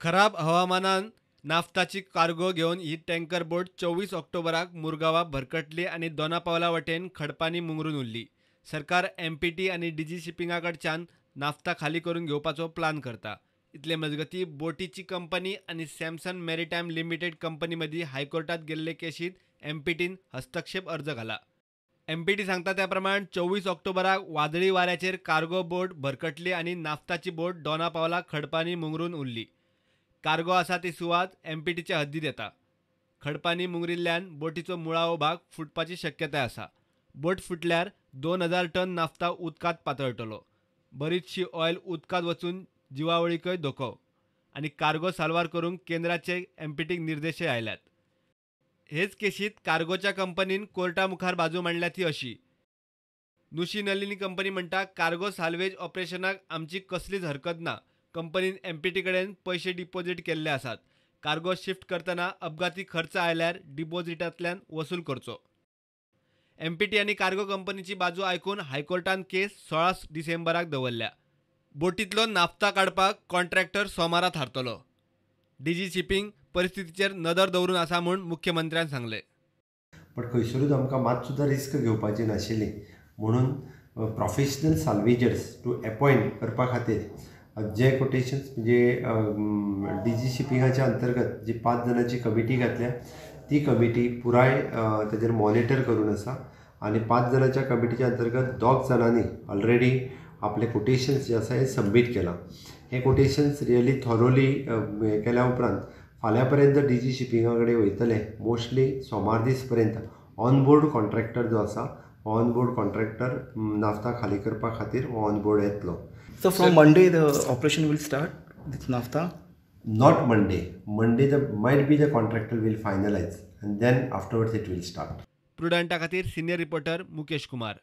खराब हवामानान नाफ्ताची कार्गो घेवन ही टँकर बोट 24 ऑक्टोबराक मुरगांवां भरकटली आनी दोना पावला वटेन खडपांनी मुंगरून उरली. सरकार एमपीटी आनी डीजी शिपिंगा कडच्यान नाफ्ता खाली करून घेवपाचो प्लान करता. इतले मजगती बोटीची कंपनी आनी सॅमसन मेरीटायम लिमिटेड कंपनी मदीं हायकोर्टात गेल्ले केशींत एमपीटीन हस्तक्षेप अर्ज घाला. एमपीटी सांगता त्या प्रमाण 24 ऑक्टोबराक वादळी वाऱ्याचेर कार्गो बोट भरकटली आनी नाफ्ताची बोट दोना पावला खडपांनी मुंगरून उरली. कार्गो आसा ती सुवात एमपीटीच्या हद्दीत येता. खडपांनी मुंगरिल्ल्यान बोटीचो मुळावो भाग फुटपाची शक्यताय आसा. बोट फुटल्यार 2000 टन नाफ्ता उदकांत पातळटलो. बरीचशी ऑयल उदकांत वचून जिवावळीकय धोको आनी कार्गो साल्वार करूंक केंद्राचे एमपीटीक निर्देशय आयल्यात. हेच केशींत कार्गोच्या कंपनीन कोर्टा मुखार बाजू मांडल्या ती अशी. नुशी नलिनी कंपनी म्हणटा, कार्गो साल्वेज ऑपरेशनाक आमची कसलीच हरकत ना. कंपनीन एमपीटी कडेन पयशे डिपॉझीट केल्ले आसात. कार्गो शिफ्ट करतना अपघाती खर्च आयल्यार डिपॉझिटांतल्यान वसूल करचो. एमपीटी आनी कार्गो कंपनीची बाजू आयकून हायकोर्टान केस 16 डिसेंबराक दवरल्या. बोटींतलो नाफ्ता काडपाक कॉन्ट्रॅक्टर सोमारा थारतलो. डीजी शिपिंग परिस्थितीचेर नदर दवरून आसा म्हूण मुख्यमंत्र्यान सांगलें. बट खंयसरूच आमकां मात सुद्दां रिस्क घेवपाची नाशिल्ली म्हणून प्रोफेशनल साल्वेजर्स टू एपॉयंट करपा खातीर जे कोटेशन्स म्हणजे डीजी शिपिंगाच्या अंतर्गत जी 5 जाणांची कमिटी घातल्या ती कमिटी पुराय ताजेर मॉनिटर करून आसा आनी 5 जाणांच्या कमिटीच्या अंतर्गत 2 जाणांनी ऑलरेडी आपले कोटेशन्स जे आसा हे सबमीट केलां. हे कोटेशन्स रियली थॉरोली हें केल्या उपरांत फाल्यां पर्यंत डीजी शिपिंगा कडेन वयतले. मोस्टली सोमार दीस पर्यंत ऑन बोर्ड कॉन्ट्रॅक्टर जो आसा ऑन बोर्ड कॉन्ट्रॅक्टर नाफ्ता खाली करपा खातीर ऑन बोर्ड येतलो. So from Monday the operation will start with naphtha? Not Monday. Monday the might be the contractor will finalize and then afterwards it will start. प्रुडंटा खातीर senior reporter Mukesh Kumar.